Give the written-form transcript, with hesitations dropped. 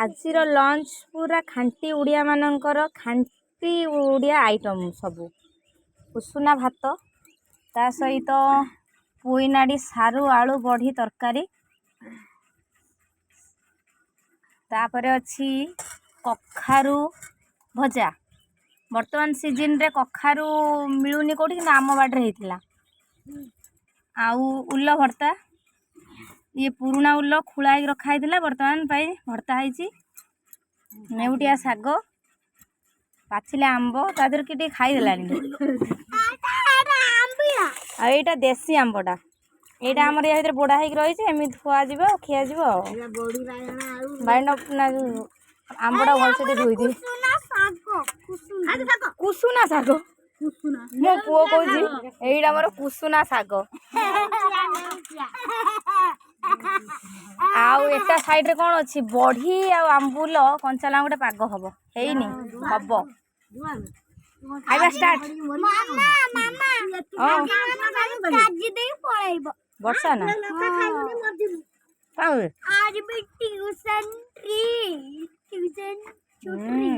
ଆଜିର ଲଞ୍ଚ ପୁରା ଖାଣ୍ଟି ଓଡ଼ିଆମାନଙ୍କର ଖାଣ୍ଟି ଓଡ଼ିଆ ଆଇଟମ୍ ସବୁ। ଉଷୁନା ଭାତ, ତା ସହିତ ପୋଇନାଡ଼ି ସାରୁ ଆଳୁ ବଢ଼ି ତରକାରୀ, ତାପରେ ଅଛି କଖାରୁ ଭଜା। ବର୍ତ୍ତମାନ ସିଜିନ୍ରେ କଖାରୁ ମିଳୁନି କେଉଁଠି, କିନ୍ତୁ ଆମ ବାଡ଼ିରେ ହେଇଥିଲା। ଆଉ ଉଲ ଭର୍ତ୍ତା, ଇଏ ପୁରୁଣା ଉଲ ଖୋଳା ହେଇକି ରଖା ହେଇଥିଲା, ବର୍ତ୍ତମାନ ପାଇଁ ଭର୍ତ୍ତା ହେଇଛି। ନେଉଟିଆ ଶାଗ, ପାଚିଲା ଆମ୍ବ, ତା ଦେହରୁ କିଏ ଟିକେ ଖାଇଦେଲାଣି। ଆଉ ଏଇଟା ଦେଶୀ ଆମ୍ବଟା, ଏଇଟା ଆମର ୟା ଭିତରେ ବୋଡ଼ା ହେଇକି ରହିଛି, ଏମିତି ଥୁଆଯିବ ଆଉ ଖିଆଯିବ। ଆଉ ବାଇଗଣ ନା, ଆମ୍ବଟା ଭଲସେ ଟିକେ ଧୋଇଦିଏ। କୁସୁନା ଶାଗ, ମୋ ପୁଅ କହୁଛି ଏଇଟା ଆମର କୁସୁନା ଶାଗ। ଆଉ ଏଟା ସାଇଡ୍ରେ କ'ଣ ଅଛି? ବଢ଼ି ଆଉ ଆମ୍ବୁଲ କଞ୍ଚା ଲଙ୍କା ଗୋଟେ ପାଗ ହବ, ହେଇନି, ହବ। ଖାଇବା ଷ୍ଟାର୍ଟ। ହଁ, ବର୍ଷା ନା। आज भी ट्यूशन ट्यूशन।